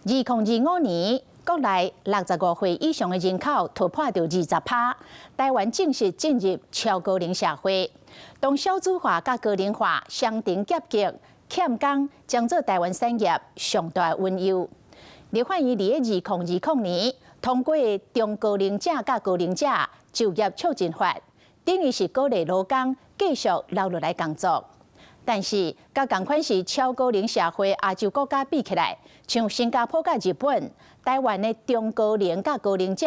2025年，國內65歲以上的人口突破著20趴，台灣正式進入超高齡社會。當少子化佮高齡化雙重夾擊，欠工將做台灣產業上大的隱憂。立法院佇咧2020年通過的《中高齡者佮高齡者就業促進法》，等於是鼓勵勞工繼續留落來工作。但是，佮仝款是超高齡社會亞洲國家比起來，像新加坡佮日本，台灣的中高齡佮高齡者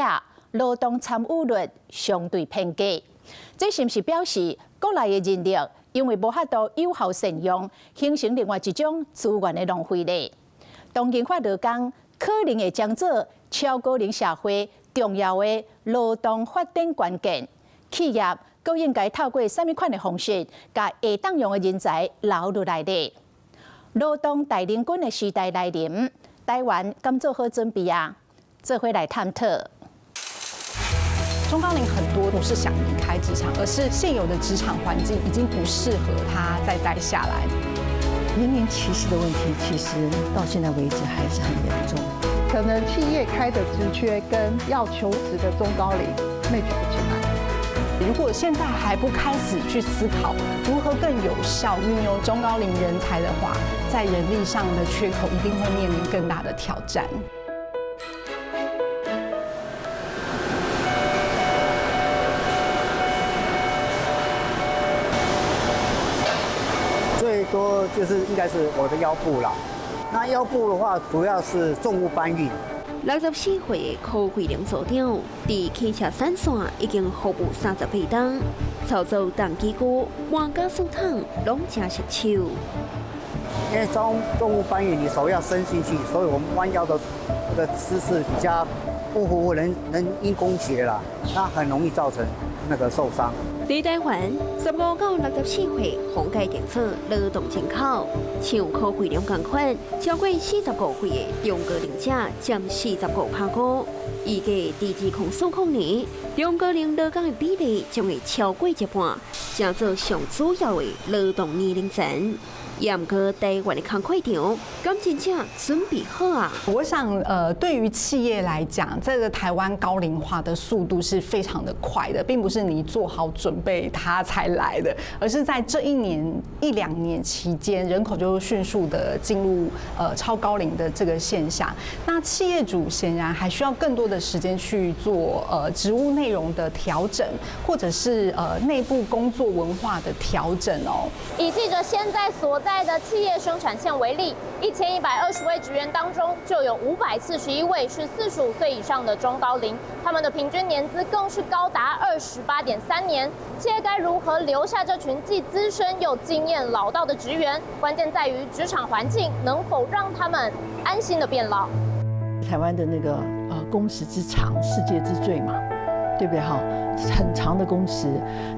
勞動參與率相對偏低。這是毋是表示國內的人力因為無法度有效善用，形成另外一種資源的浪費咧？當銀髮勞工可能會將做超高齡社會重要的勞動發展關鍵，企業閣應該透過啥物款的方式，共會當用的人才留落來咧？勞動大輪滾的時代來臨，台灣敢做好準備啊？做伙來探討。中高齡很多不是想離開職場，而是現有的職場環境已經不適合他再待下來。年齡歧視的問題，其實到現在為止還是很嚴重。可能企業開的職缺跟要求職的中高齡 match 不起來。如果現在還不開始去思考如何更有效運用中高齡人才的話，在人力上的缺口一定會面臨更大的挑戰。最多就是應該是我的腰部啦。那腰部的話，主要是重物搬運。64歲的柯惠玲所長，佇汽車產線已經服務38冬，操作重機具、搬家系統攏誠熟手。因為裝重物搬運，你手要伸進去，所以我們彎腰的這個姿勢比較不符合人人因工學啦，那很容易造成那個受傷。佇台灣，15到64歲黃蓋政策勞動人口，像柯惠玲仝款，超過45歲的中高齡者佔45趴五。預計佇2040年，中高齡勞工的比例將會超過一半，成做上主要的勞動年齡層。也毋過台灣的工課場，敢真正準備好啊？我想，對於企業來講，這個台灣高齡化的速度是非常的快的，並不是你做好準備它才來的，而是在這一年一兩年期間，人口就迅速的進入超高齡的這個現象。那企業主顯然還需要更多的時間去做職務內容的調整，或者是內部工作文化的調整哦。以記者現在所在的企業生產線為例，1120位職員當中，就有541位是45歲以上的中高齡，他們的平均年資更是高達28.3年。企業該如何留下這群既資深又經驗老道的職員？關鍵在於職場環境能否讓他們安心的變老。台灣的那個工時之長，世界之最嘛，對不對哈？很長的工時，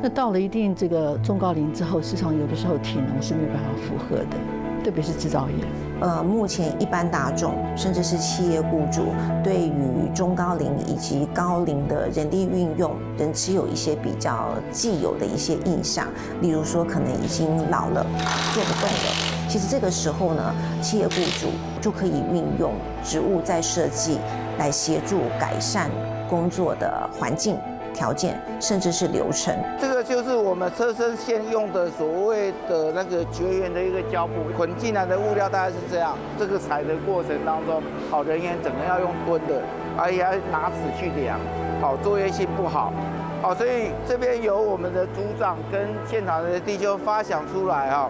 那到了一定這個中高齡之後，事實上有的時候體能是沒有辦法負荷的，特別是製造業。目前一般大眾甚至是企業雇主對於中高齡以及高齡的人力運用，仍持有一些比較既有的一些印象，例如說可能已經老了，做不動了。其實這個時候呢，企業雇主就可以運用職務再設計來協助改善工作的環境條件，甚至是流程。這個就是我們車身線用的所謂的那個絕緣的一個膠布，捆進來的物料大概是這樣。這個裁的過程當中，好，人員整個要用蹲的，而且要拿尺去量，好，作業性不好，好，所以這邊由我們的組長跟現場的弟兄發想出來哈，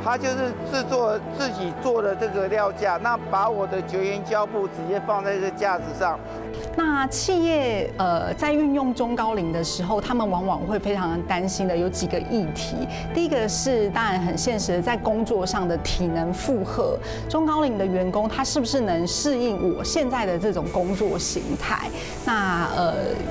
他就是製作自己做的這個料架，那把我的絕緣膠布直接放在這個架子上。那企業在運用中高齡的時候，他們往往會非常擔心的有幾個議題。第一個是當然很現實的，在工作上的體能負荷，中高齡的員工他是不是能適應我現在的這種工作形態？那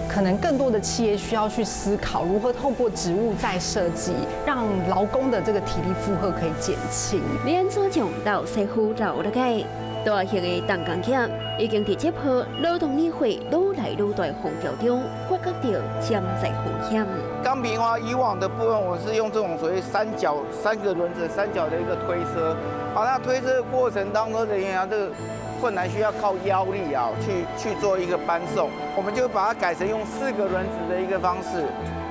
可能更多的企業需要去思考如何透過職務再設計，讓勞工的這個體力負荷可以減輕。欲按怎將老師傅留落來？大型的重工業已經佇這波勞動力會愈來愈大風潮中，發覺著潛在風險。鋼皮花以往的部分，我是用這種所謂三角三個輪子三角的一個推車，好，那推車的過程當中，人員啊，這個困难，需要靠腰力啊去做一个搬送，我们就把它改成用四个轮子的一个方式。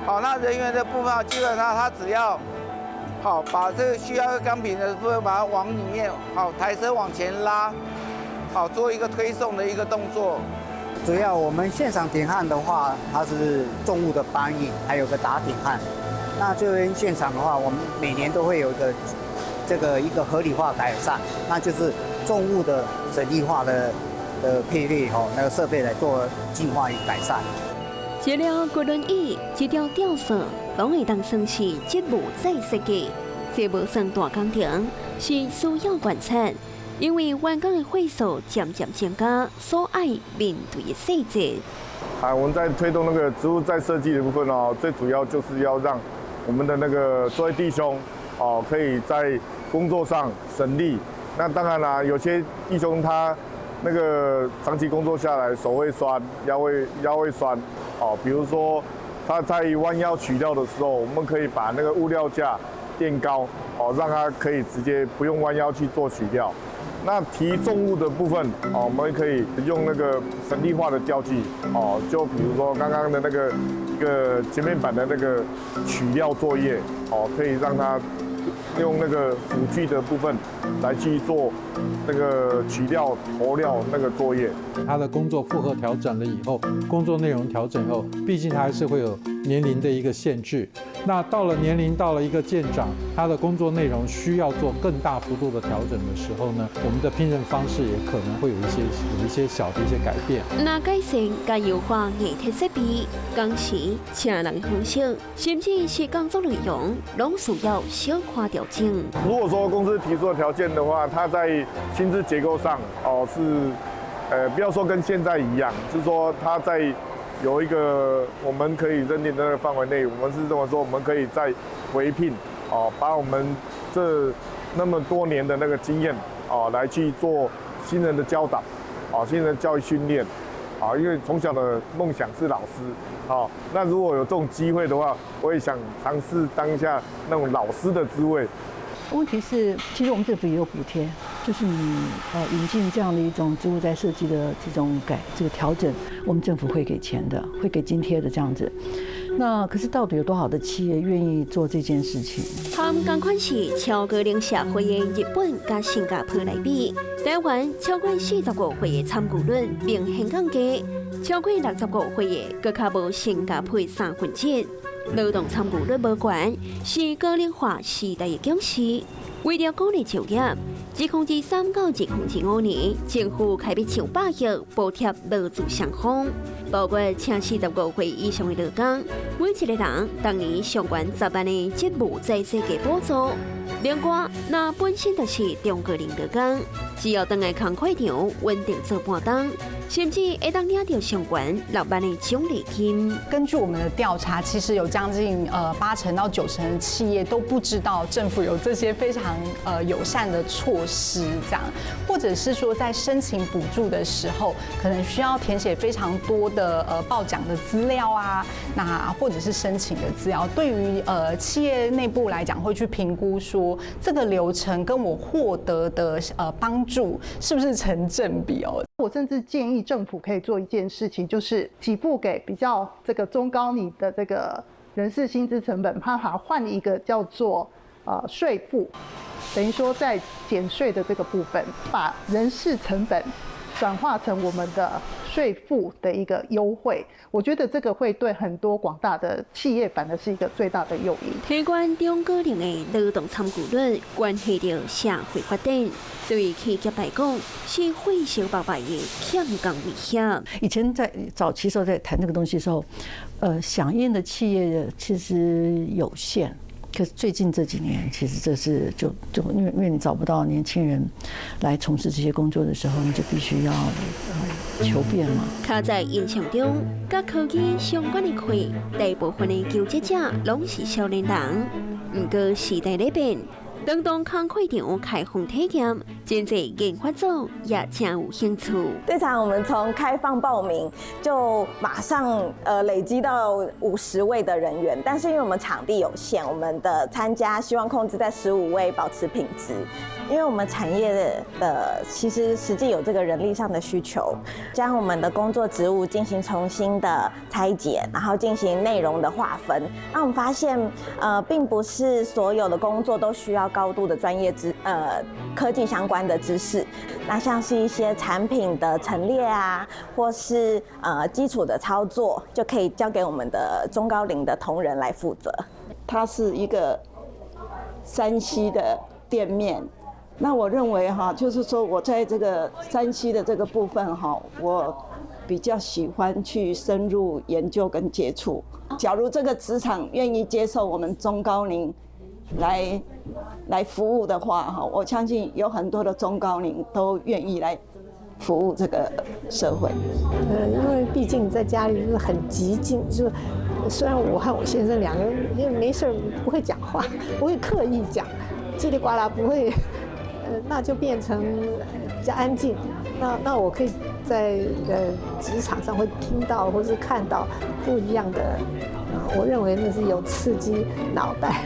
好，那人员的部分基本上他只要好把这个需要钢瓶的部分把它往里面好台车往前拉，好做一个推送的一个动作。主要我们现场点焊的话，它是重物的搬运，还有个打点焊。那这边现场的话，我们每年都会有一个这个一个合理化改善，那就是重物的省力化的配备吼，那个设备来做进化与改善。一辆滚轮椅，一条吊索，拢会当算是职务再设计。这无算大工程，是需要观察，因为员工的岁数渐渐增加，所爱面对的细节。啊，我们在推动那个职务再设计的部分哦，最主要就是要让我们的那个作业弟兄哦，可以在工作上省力。那当然啦，有些弟兄他那个长期工作下来，手会酸，腰会酸，哦，比如说他在弯腰取料的时候，我们可以把那个物料架垫高，哦，让他可以直接不用弯腰去做取料。那提重物的部分，哦，我们可以用那个省力化的吊具，哦，就比如说刚刚的那个一个截面板的那个取料作业，哦，可以让他用那个辅具的部分来去做那个取料、投料那个作业。他的工作负荷调整了以后，工作内容调整以后，毕竟他还是会有年龄的一个限制。那到了年龄到了一个渐长，他的工作内容需要做更大幅度的调整的时候呢，我们的聘任方式也可能会有一些小的一些改变。那改善佮优化硬体设备、工时、请人的方式，甚至是工作内容，拢需要小可调整。如果说公司提出的条件的话，他在薪资结构上哦是，不要说跟现在一样，就是说他在有一个我们可以认定的那个范围内，我们是认为说我们可以再回聘哦，把我们这那么多年的那个经验哦来去做新人的教导，哦，新人教育训练，啊，因为从小的梦想是老师，好，那如果有这种机会的话，我也想尝试当一下那种老师的滋味。问题是，其实我们政府也有补贴，就是你引进这样的一种职务再设计的这种改这个调整，我们政府会给钱的，会给津贴的这样子。那可是到底有多少的企业愿意做这件事情？和仝款是超高龄社会的日本佮新加坡来比，台湾超过45岁的参与率明显降低，超过65岁的阁较无新加坡三分之一。劳动参与率无悬，是高龄化时代的警示。为了鼓励就业，2023到2025年，政府开笔上百亿补贴劳资双方，包括请45岁以上的劳工，每一个人逐年上悬10万的职务再设计补助。另外，若本身就是中高龄劳工，只要转来工课场稳定做半冬，甚至会当领到上悬6万的奖励金。根据我们的调查，其实有将近8成到9成的企业都不知道政府有这些非常友善的措施，这样，或者是说在申请补助的时候，可能需要填写非常多的报奖的资料啊，那或者是申请的资料，对于企业内部来讲，会去评估说这个流程跟我获得的帮助是不是成正比哦。我甚至建议政府可以做一件事情，就是给付给比较这个中高龄的这个人事薪资成本，他把它换一个叫做税负，等于说在减税的这个部分，把人事成本转化成我们的税负的一个优惠，我觉得这个会对很多广大的企业反而是一个最大的诱因。提悬中高龄的劳动参与率，关系到社会发展，对企业来讲是费时百倍的欠工威胁。以前在早期时候在谈这个东西的时候，响应的企业其实有限。可是最近这几年，其实这是就就因为你找不到年轻人来从事这些工作的时候，你就必须要求变嘛。较早印象中，佮科技相关的课，大部分的求职者拢是少年人。毋过时代咧变，当当工课场开放体验，真济研发组也真有兴趣。这场我们从开放报名就马上累积到50位的人员，但是因为我们场地有限，我们的参加希望控制在15位，保持品质。因为我们产业的其实实际有这个人力上的需求，将我们的工作职务进行重新的拆解，然后进行内容的划分。那我们发现，并不是所有的工作都需要高度的专业科技相关的知识。那像是一些产品的陈列啊，或是基础的操作，就可以交给我们的中高龄的同仁来负责。它是一个3C 的店面。那我认为哈，就是说我在这个 3C 的这个部分哈，我比较喜欢去深入研究跟接触。假如这个职场愿意接受我们中高龄来服务的话哈，我相信有很多的中高龄都愿意来服务这个社会。因为毕竟在家里就是很寂静，就是虽然我和我先生两个人因为没事不会讲话，不会刻意讲，叽里呱啦不会。那就变成比较安静。那我可以在职场上会听到或是看到不一样的，我认为那是有刺激脑袋。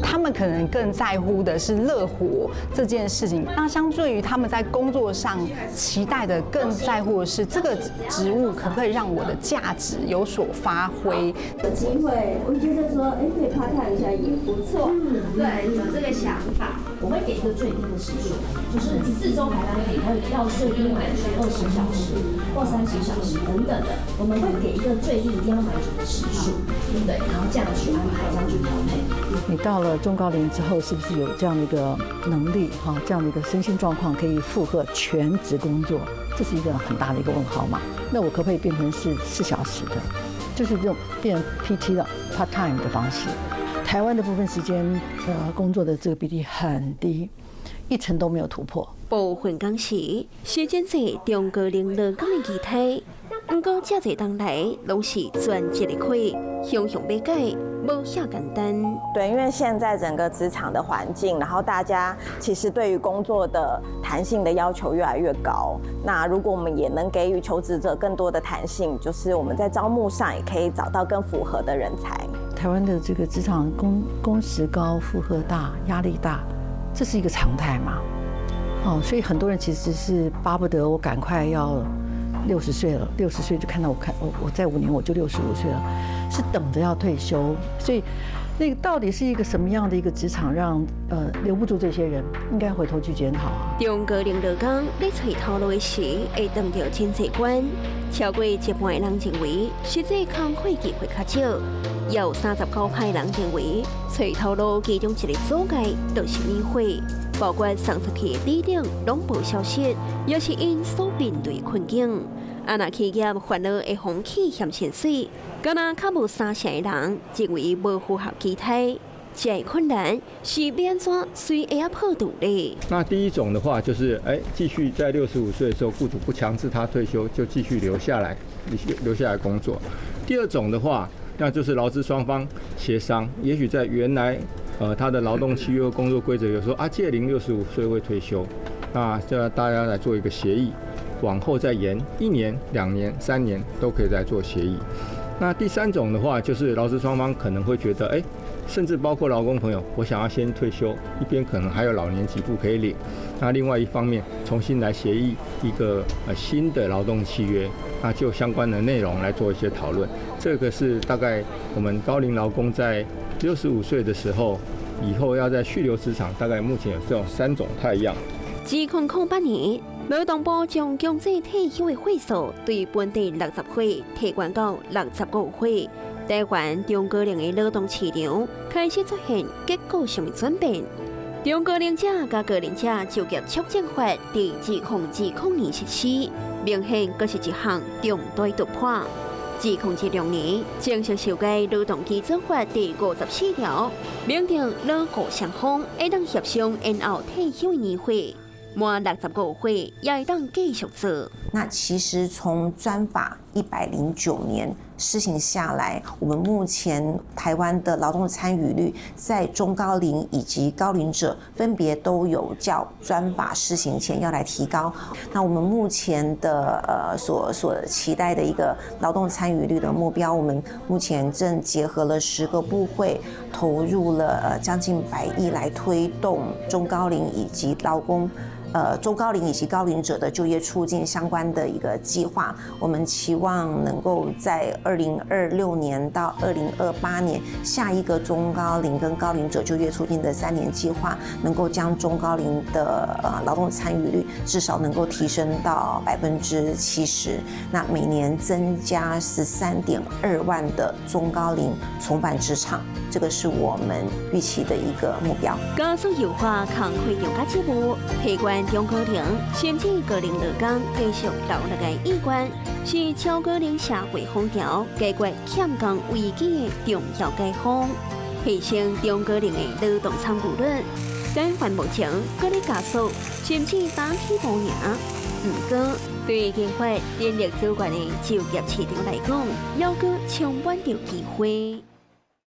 他们可能更在乎的是乐活这件事情。那相对于他们在工作上期待的，更在乎的是这个职务可不可以让我的价值有所发挥。有机会，我觉得说，哎，可以 part time 一下也不错。对，有这个想法。我会给一个最低的时数，就是4周排班比会要最低满足20小时或30小时等等的，我们会给一个最低一定要满足的时数，对不对？然后这样去安排，这样去调配。你到了中高龄之后，是不是有这样的一个能力哈，这样的一个身心状况可以负荷全职工作？这是一个很大的一个问号嘛？那我可不可以变成是4小时的，就是这种变成 PT 的 part time 的方式？台湾的部分时间工作的这个比例很低，一成都没有突破。部分工时时间在中高龄劳工的期待，毋过遮济冬来拢是全职的亏，雄雄欲改无遐简单。对，因为现在整个职场的环境，然后大家其实对于工作的弹性的要求越来越高。那如果我们也能给予求职者更多的弹性，就是我们在招募上也可以找到更符合的人才。台湾的这个职场工时高、负荷大、压力大，这是一个常态嘛？哦，所以很多人其实是巴不得我赶快要六十岁了，六十岁就看到我看我我再5年我就65岁了，是等着要退休。所以，那个到底是一个什么样的一个职场，让留不住这些人？应该回头去检讨啊。中高龄劳工咧揣头路的时，会碰著真济关，超过一半的人认为实际工课机会较少。也有39%人认为，揣头路其中一个阻碍就是年岁，包括送出去的履历拢无消息，也是𪜶所面对困境。啊，若企业烦恼会予起嫌薪水，敢若较无三成的人认为无符合期待，这个困难是欲按怎随会仔破除咧？那第一种的话就是，哎，继续在六十五岁的时候，雇主不强制他退休，就继续留下来，留下来工作。第二种的话，那就是劳资双方协商，也许在原来，他的劳动契约工作规则有说啊，届龄六十五岁会退休，那这大家来做一个协议，往后再延一年、2年、3年都可以再做协议。那第三种的话，就是劳资双方可能会觉得，哎，甚至包括劳工朋友，我想要先退休，一边可能还有老年给付可以领，那另外一方面重新来协议一个新的劳动契约，那就相关的内容来做一些讨论。这个是大概我们高龄劳工在六十五岁的时候，以后要在续留职场，大概目前有这种三种态样。2008年，劳动部将强制退休的岁数对本地60岁提悬到65岁。台湾中高龄的劳动市场开始出现结构性的转变。中高龄者佮高龄者就业促进法伫2020年实施，明显阁是一项重大突破。2016年正式修改劳动基准法第54条，明定劳雇双方会当协商延后退休的年岁，满65岁也会当继续做。那其实从专法109年施行下來，我們目前台灣的勞動參與率在中高齡以及高齡者分別都有較專法施行前要來提高。那我們目前的所期待的一個勞動參與率的目標，我們目前正結合了10個部會，投入了將近100億來推動中高齡以及勞工。中高齡以及高齡者的就業促進相關的一個計劃，我們期望能夠在2026年到2028年下一個中高齡跟高齡者就業促進的3年計劃，能夠將中高齡的勞動參與率至少能夠提升到70%，那每年增加13.2萬的中高齡重返職場，這個是我們預期的一個目標。加速優化工課量佮職務，提懸中高齡甚至高齡勞工繼續留落來意願，是超高齡社會風潮解決欠工危機的重要解方，提升中高齡的勞動參與率。台灣目前閣咧加速，甚至打起無影。毋過，對研發人力資源的就業市場來講，猶閣充滿著機會。